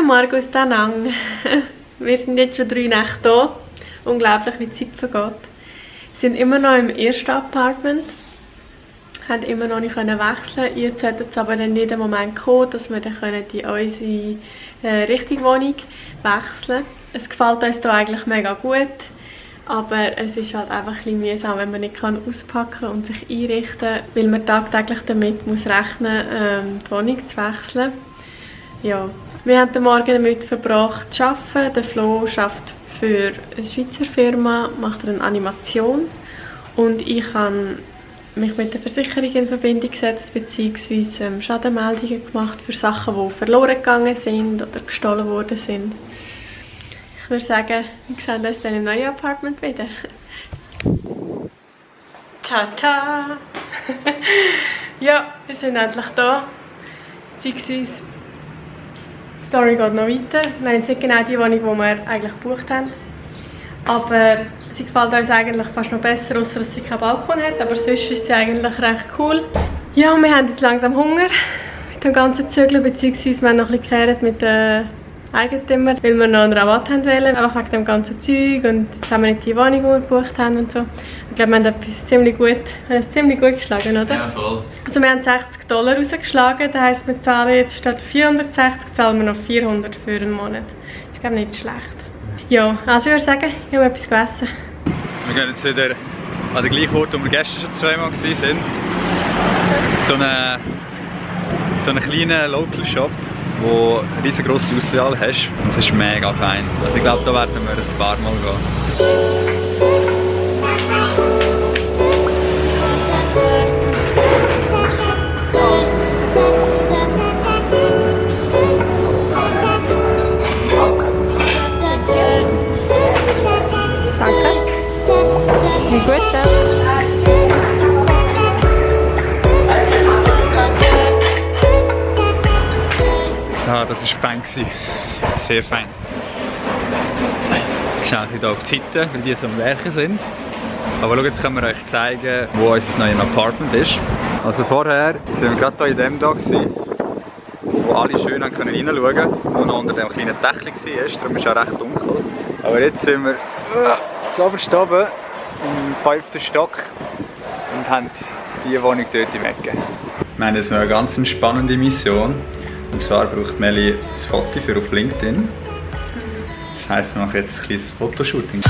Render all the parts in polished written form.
Guten Morgen aus Da Nang. Wir sind jetzt schon 3 Nächte hier. Unglaublich, wie die Zeit vergeht. Wir sind immer noch im ersten Apartment. Haben immer noch nicht wechseln. Jetzt sollte es aber dann nicht der Moment kommen, dass wir dann in unsere richtige Wohnung wechseln. Es gefällt uns hier eigentlich mega gut. Aber es ist halt einfach ein bisschen mühsam, wenn man nicht auspacken und sich einrichten kann, weil man tagtäglich damit muss rechnen muss, die Wohnung zu wechseln. Ja. Wir haben den Morgen damit verbracht zu arbeiten. Der Flo arbeitet für eine Schweizer Firma, macht eine Animation. Und ich habe mich mit der Versicherung in Verbindung gesetzt, bzw. Schadenmeldungen gemacht für Sachen, die verloren gegangen sind oder gestohlen worden sind. Ich würde sagen, wir sehen uns dann im neuen Apartment wieder. Tata! Ja, wir sind endlich da. Die Story geht noch weiter. Wir haben jetzt nicht genau die Wohnung, die wir eigentlich gebucht haben. Aber sie gefällt uns eigentlich fast noch besser, außer dass sie keinen Balkon hat. Aber sonst ist sie eigentlich recht cool. Ja, wir haben jetzt langsam Hunger mit dem ganzen Zügeln, beziehungsweise wir haben noch ein bisschen gekehrt mit den Eigentümern, weil wir noch einen Rabatt haben wollen, einfach wegen dem ganzen Zeug und jetzt haben wir nicht die Wohnung, die wir gebucht haben und so. Ich glaube, wir haben es ziemlich gut geschlagen, oder? Ja, voll. Also wir haben $60 rausgeschlagen, das heisst, wir zahlen jetzt statt 460 zahlen wir noch 400 für einen Monat. Das ist glaube ich nicht schlecht. Ja, also ich würde sagen, ich habe etwas gegessen. Also wir gehen jetzt wieder an den gleichen Ort, wo wir gestern schon zweimal waren. So einen kleinen Local Shop, wo eine riesengroße Auswahl hast. Und es ist mega fein. Also ich glaube, da werden wir ein paar Mal gehen. Danke. Wie gut, ja? Ja, das war fein. Sehr fein. Schnell hier auf die Seite, weil die so am Werken sind. Aber schau, jetzt können wir euch zeigen, wo unser neues Apartment ist. Also vorher waren wir gerade hier in dem da, wo alle schön reinschauen konnten, wo noch unter dem kleinen Dächchen war. Darum ist es auch recht dunkel. Aber jetzt sind wir zuoberst oben im 5. Stock und haben diese Wohnung dort im Ecke. Wir haben jetzt noch eine ganz spannende Mission. Und zwar braucht Melli das Foto für auf LinkedIn. Das heisst, wir machen jetzt ein kleines Fotoshooting.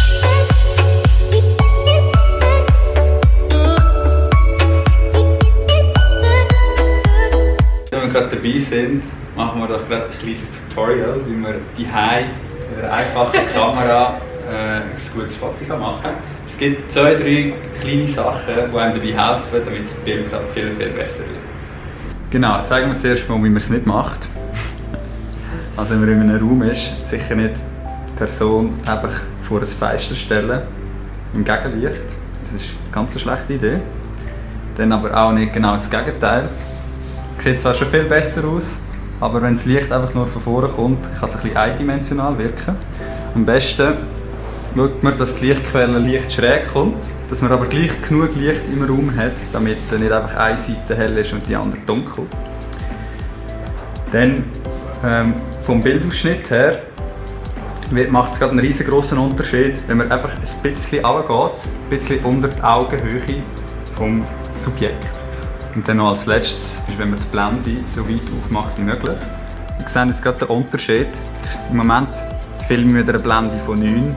Wenn wir gerade dabei sind, machen wir doch gerade ein kleines Tutorial, wie man daheim mit einer einfachen Kamera ein gutes Foto machen kann. Es gibt 2, 3 kleine Sachen, die einem dabei helfen, damit das Bild viel besser wird. Genau, zeigen wir zuerst mal, wie man es nicht macht. Also wenn man in einem Raum ist, sicher nicht die Person einfach vor ein Fenster stellen, im Gegenlicht. Das ist eine ganz schlechte Idee. Dann aber auch nicht genau das Gegenteil. Sieht zwar schon viel besser aus, aber wenn das Licht einfach nur von vorne kommt, kann es ein bisschen eindimensional wirken. Am besten schaut man, dass die Lichtquelle leicht schräg kommt, dass man aber gleich genug Licht im Raum hat, damit nicht einfach eine Seite hell ist und die andere dunkel. Dann vom Bildausschnitt her macht es gerade einen riesengroßen Unterschied, wenn man einfach ein bisschen runtergeht, ein bisschen unter die Augenhöhe vom Subjekt. Und dann noch als letztes ist, wenn man die Blende so weit aufmacht wie möglich. Wir sehen jetzt gerade den Unterschied. Im Moment filmen wir mit einer Blende von 9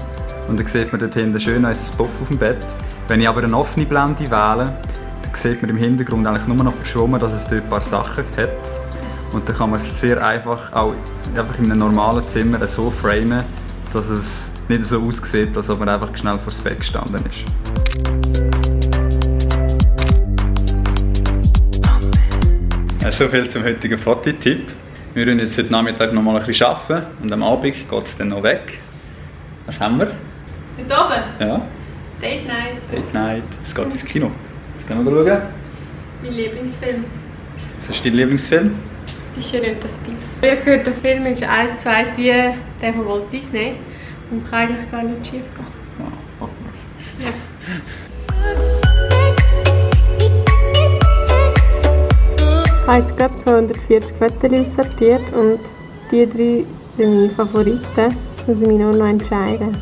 und dann sieht man dort hinten schön unser Puff auf dem Bett. Wenn ich aber eine offene Blende wähle, dann sieht man im Hintergrund eigentlich nur noch verschwommen, dass es dort ein paar Sachen hat. Und dann kann man es sehr einfach auch einfach in einem normalen Zimmer so framen, dass es nicht so aussieht, als ob man einfach schnell vor das Bett gestanden ist. So viel zum heutigen Fototipp. Wir werden jetzt heute Nachmittag noch mal ein bisschen arbeiten und am Abend geht es dann noch weg. Was haben wir? Dort oben? Ja. Date Night. Date Night. Es geht ins Kino. Was können wir schauen? Mein Lieblingsfilm. Was ist dein Lieblingsfilm? Die Schöne das Biss. Ich habe gehört, der Film ist 1:1 wie der von Walt Disney und kann eigentlich gar nicht schief gehen. Ja, hoffen wir es. Ja. Ich habe jetzt gerade 240 Fotos sortiert und die 3 sind meine Favoriten. Muss ich mich nur noch entscheiden.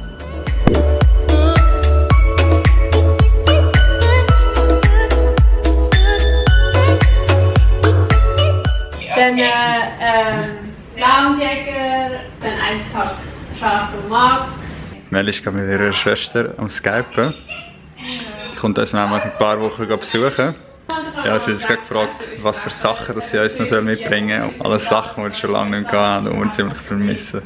Dann Landjäger, dann Eispack Schaf und Max. Mel ist gerade mit ihrer Schwester am Skypen. Die kommt uns nämlich in ein paar Wochen besuchen. Ja, sie hat uns gerade gefragt, was für Sachen dass sie uns noch mitbringen sollen. Alle Sachen, die wir schon lange nicht haben und wir ziemlich vermissen.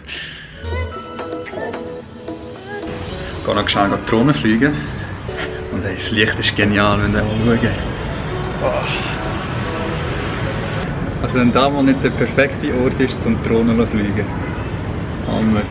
Ich gehe noch schnell Drohnen fliegen. Und hey, das Licht ist genial, wenn wir mal schauen. Oh. Also wenn da mal nicht der perfekte Ort ist, zum Drohnen zu fliegen. Hammer.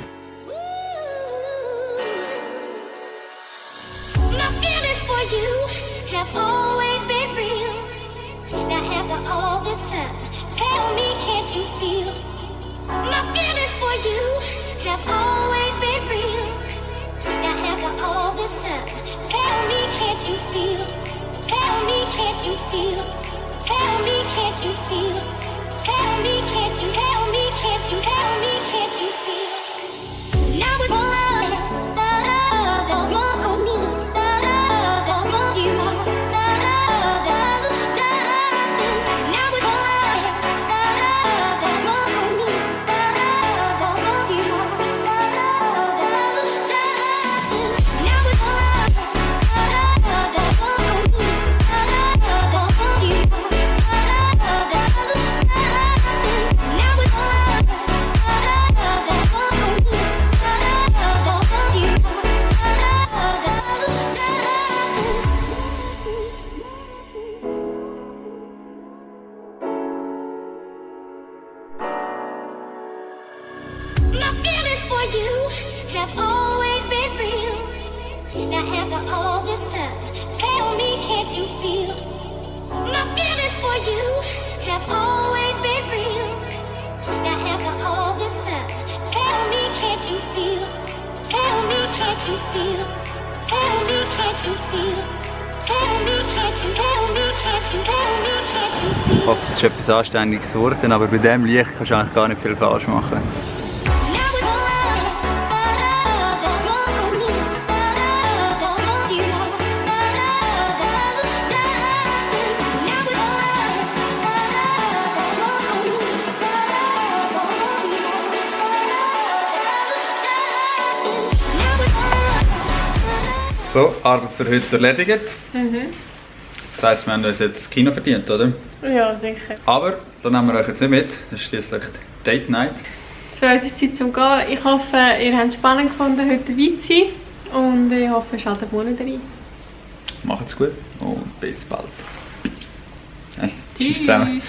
Ich hoffe, es ist etwas Anständiges geworden, aber bei diesem Licht kannst du eigentlich gar nicht viel falsch machen. So, Arbeit für heute erledigt. Das heisst, wir haben uns jetzt das Kino verdient, oder? Ja, sicher. Aber, da nehmen wir euch jetzt nicht mit. Das ist schliesslich Date Night. Für uns ist es Zeit zum Gehen. Ich hoffe, ihr habt es spannend gefunden, heute dabei zu sein. Und ich hoffe, ihr schaltet morgen rein. Macht's gut und bis bald. Hey, Tschüss tschüss zusammen.